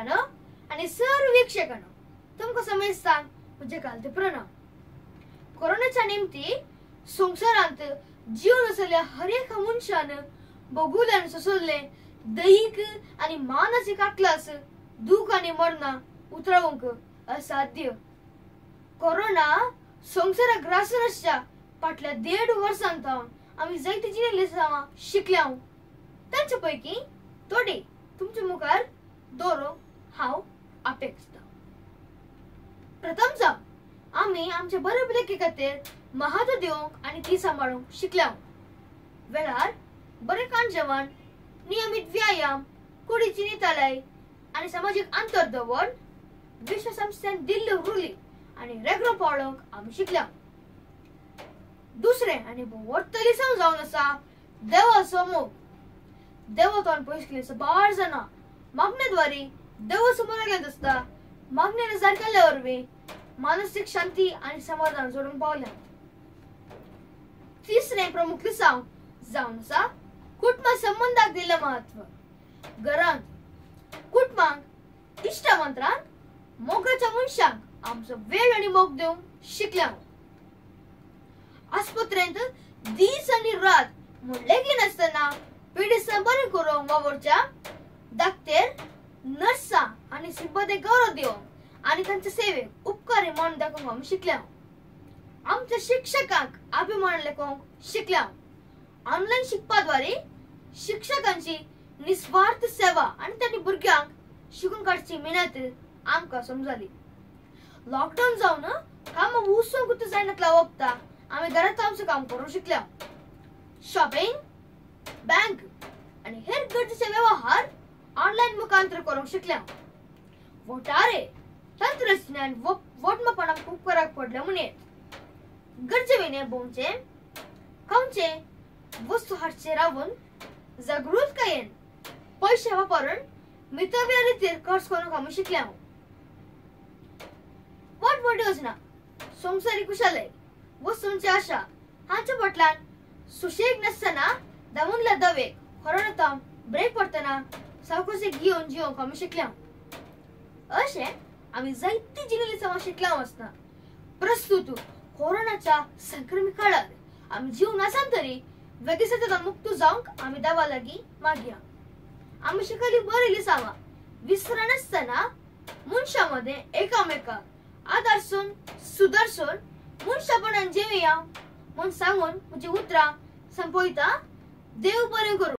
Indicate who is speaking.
Speaker 1: प्रेक्षकांनो आनी सर्व वीक्षकांनो, तुमकां समेस्तांक म्हजे कालते प्रणाम। कोरोनाच्या निमती संवसारांत जीवन आसलेल्या हर एका मनशान भोगुल्यान सोंसले दैहीक आनी मानसीक आकलास, दूख आनी मरणां उतरावंक असाध्य। कोरोना संवसाराक ग्रासून आसच्या फाटल्या 1.5 वर्सांत आमी जायती जिणें लेसांवां शिकल्या। तांचे पैकी थोडी तुमच्या मुखार दवरूंक हांव अपेक्षता। प्रथम जावं आमी आमच्या बरे भलायके खातीर महत्व दिवंक आनी ती सांबाळूंक शिकल्या। वेळार बरें खाण जेवण, नियमीत व्यायाम, कुडीची नितळाय आनी समाजीक अंतर दवरून विश्वसंस्थेन दिल्ल्यो रुली आनी रेगरो पाळूंक आमी शिकल्या। दुसरें आनी भोंवतली जावन आसा देवाचो मोग। देवतान पयस केल्ले साबार जाणां मागण्याद्वारे देवा समोर गेल्ले आसता। मागण्या नजार केल्ल्या वरवीं मानसीक शांती आनी समाधान जोडूंक पावल्या। तिसरें प्रमुख लिसांव जावन आसा कुटुंब संबंदाक दिल्लें महत्व। घरांत, कुटुंबांक, इश्टामंत्रांत, मोगाच्या मनशांक आमचो वेळ आनी मोग दिवंक शिकल्या। आस्पत्रेंत दीस आनी रात म्हूण लेगीनासतना पिडेस्तांक बरें करूंक वावुरच्या डाक्टर, नर्सां आनी सिब्बतेक गौरव दिवंक आनी तांचे सेवेक उपकारी म्हणून दाखोवंक आमी शिकल्या। आमच्या शिक्षकांक अभिमान लेखोवंक शिकल्या। ऑनलायन शिकपाद्वारे शिक्षकांची निस्वार्थ सेवा आनी तांणी भुरग्यांक शिकून काडची मेहनत आमकां समजली। लॉकडावन जावन कामां वचूंक जायनातल्या वखदां आमी घरांत आमचें काम करूंक शिकल्या। शॉपिंग, बँक आनी हेर गरजेचे वेव्हार ऑनलायन मुखांतर करूंक शिकल्या। वोटारे तंत्रज्ञान वोटमपणाक उपकाराक पडलें म्हूण येत। गरजे विणें भोंवचें, खावचें, वस्तू हाडचें रावन जागृतकायेन पयशे वापरून मितव्य रितीर खर्च करूंक आमी शिकल्या। व्हड योजना, संवसारीक कुशालय, वस्तूंची आशा हांच्या फाटल्यान सुशेग नासतना दामूनल्या दवेक कोरोना ब्रेक पडटना सावकाशेक घेवन जिवंक आमी शिकल्या। अशें आमी जायती जिणें लेसांवां शिकल्या आसतना प्रस्तुत कोरोनाच्या संक्रमीत काळार आमी जीव नासान तरी वेगेसतान मुक्त जावंक आमी देवा लागीं मागया। आमी शिकली बरी लिसांवां विसरनासतना मनशां मदें एकामेकाक आदारसून सुदारसून मनशापणान जिवया म्हूण सांगून म्हजी उतरां संपयता। देव बरें करूं।